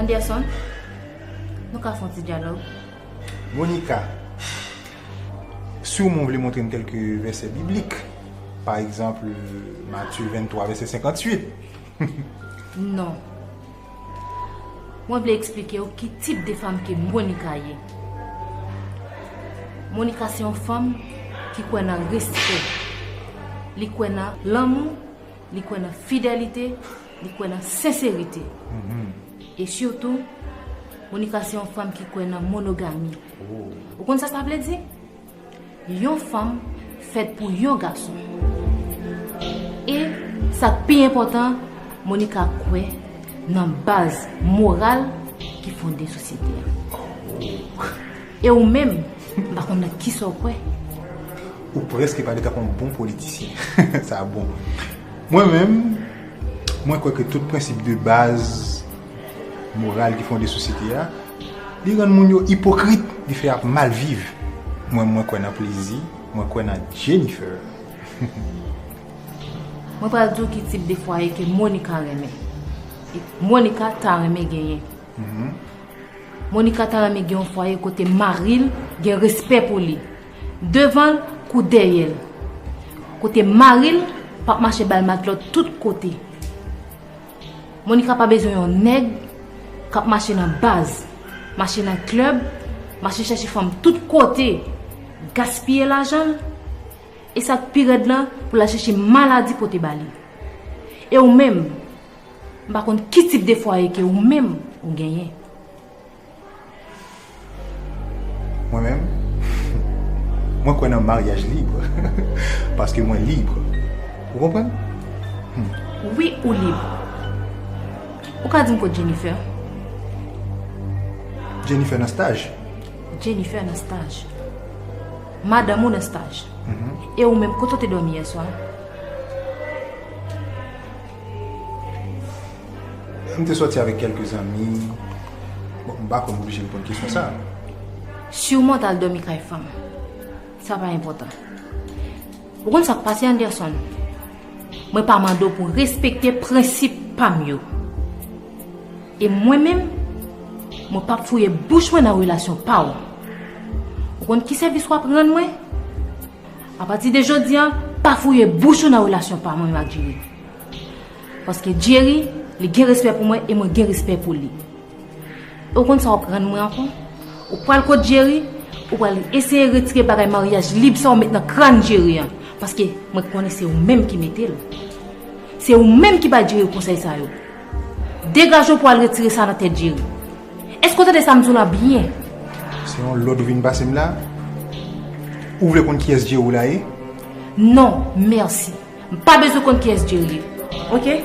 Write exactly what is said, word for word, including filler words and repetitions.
Anderson, nou ka fè yon ti dyalòg? Monica, siman w vle montre m kèlke vèsè biblik, pa egzanp, Matye venntwa, vèsè senkantuit. Non. Mwen vle eksplike w ki tip de fanm ke Monica ye. Monica se yon fanm ki kwè nan respè. Li kwè nan lanmou, li kwè nan fidelite, li kwè nan senserite. E sitou, Monica se yon fanm ki kwè nan monogami. Ou konn sa sa vle di? Yon fanm fèt pou yon gason. E sa k pi enpòtan, Monica kwè nan baz moral ki fonde sosyete a. E ou menm, m pa konn nan kisa w kwè. Ou prèske pale tankou yon bon politisyen. Sa bon. Mwen menm, mwen kwè ke tout prensip de baz moral ki fonde sosyete a, li rann moun yo ipokrit, li fè y ap mal viv. Mwen, mwen kwè nan plezi, mwen kwè nan Jennifer. Mwen pral di w ki tip de fwaye ke Monica renmen. E Monica ta renmen genyen. Monica ta renmen gen yon fwaye kote mari l gen respè pou li, devan l kou dèyè l. Kote mari l p ap mache ba l matlòt tout kote. Monica pa bezwen yon nèg k ap mache nan baz, mache nan klèb, mache chèche fanm tout kote, gaspiye lajan l, e sa k pi rèd lan, pou l al chèche maladi pote ba li. E ou menm, m pa konn ki tip de fwaye ke ou menm ou genyen. Mwen menm, mwen kwè nan maryaj lib. Paske mwen lib. Ou konprann? Wi, ou lib. Ou ka di m kot Jennifer? Jennifer nan staj. Jennifer nan staj. Madanm ou nan staj. E ou menm, kote w te dòmi yè swa? M te sòti avèk kèlke zanmi. Bon, m pa konn oblije reponn kesyon sa. Siman w t al dòmi kay fanm. Sa pa enpòtan. Ou konn sa k pase, Anderson? Mwen pa mande w pou w respekte prensip pa m yo. E mwen menm, mwen p ap fouye bouch mwen nan relasyon pa w. Ou konn ki sèvis w ap rann mwen? Apati de jodi a, pa fouye bouch ou nan relasyon pa mwen ak Jerry. Paske Jerry, li gen respè pou mwen e mwen gen respè pou li. E w konn sa w ap rann mwen ankò? Ou pral kot Jerry, ou pral eseye retire bagay maryaj lib sa w met nan kràn Jerry an. Paske mwen konnen se ou menm ki mete l. Se ou menm ki bay Jerry konsèy sa yo. Degaje w pou w al retire sa nan tèt Jerry. Èske w tande sa m di w la byen? Se yon lòd ou vin pase m la? Ou vle konn kiyès Jerry w la ye? Non, mèsi. M pa bezwen konn kiyès Jerry ye. Oke?